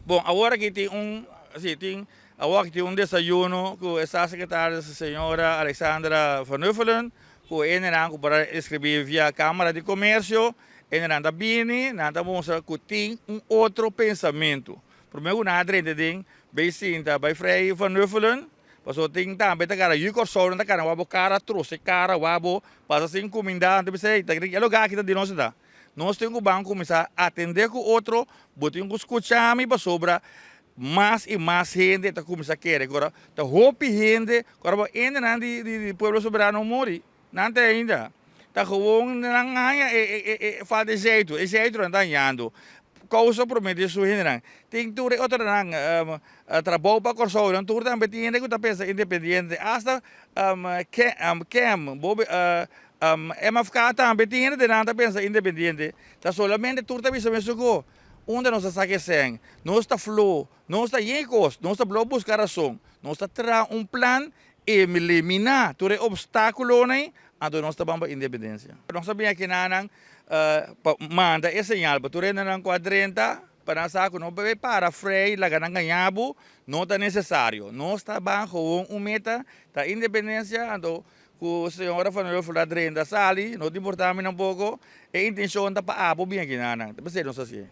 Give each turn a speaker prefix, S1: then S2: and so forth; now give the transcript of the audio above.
S1: Bon, awor aki tin un, si, tin, awor aki tin un desayuno ku e staatssecretaris señora Alexandra van Huffelen, ku hendenan ku por a escribí via Cámara di Comercio, hendenan ta bini, nan ta mustra ku tin un otro pensamentu. Promé ku nan a drenta den, bay sinta, bay Vrij van Huffelen, pasobra tin tambe ta gara yu Kòrsou, nan ta kana wak bo kara, trose kara wak bo, pasa sin kuminda, nan ta bisa, ey, ta e lugá aki ta di nos ta. Nos tin ku ban kuminsá atendé ku otro, bo tin ku skucha mi pasobra mas i mas hende ta kuminsá kere. Ora ta hopi hende, ku ora bo hendenan di di Pueblo Soberano muri, nan ta ainda. Ta gewoon nan haña e e e falta e zeitu, e zeitu nan ta hañando. Kousa promé di su hendenan. Tin tur e otronan Trabou pa Kòrsou, nan tur tambe tin hende ku ta pensa independiente. Asta kem, bo MFK tambe tin hende den nan ta pensa independiente. Ta solamente tur ta bisa mesun ku unda nos ta saka e sèn, nos ta flo, nos ta yen kos, nos ta blo buska rason, nos ta traha un plan eliminá tur e obstákulonan anto nos ta ban pa independensia. Nos a bin aki nan pa manda e señal pa tur hendenan ku a drenta Pa nan sa ku no bebe para frei laga nan gaña bo, no ta nesesario. Nos ta ban gewoon un meta, ta independensia, anto ku señora Van Huffel a drenta sali, no ta importa mi tampoko, e intenshon ta pa abo bin aki nan, ta p'esei nos ta hasié.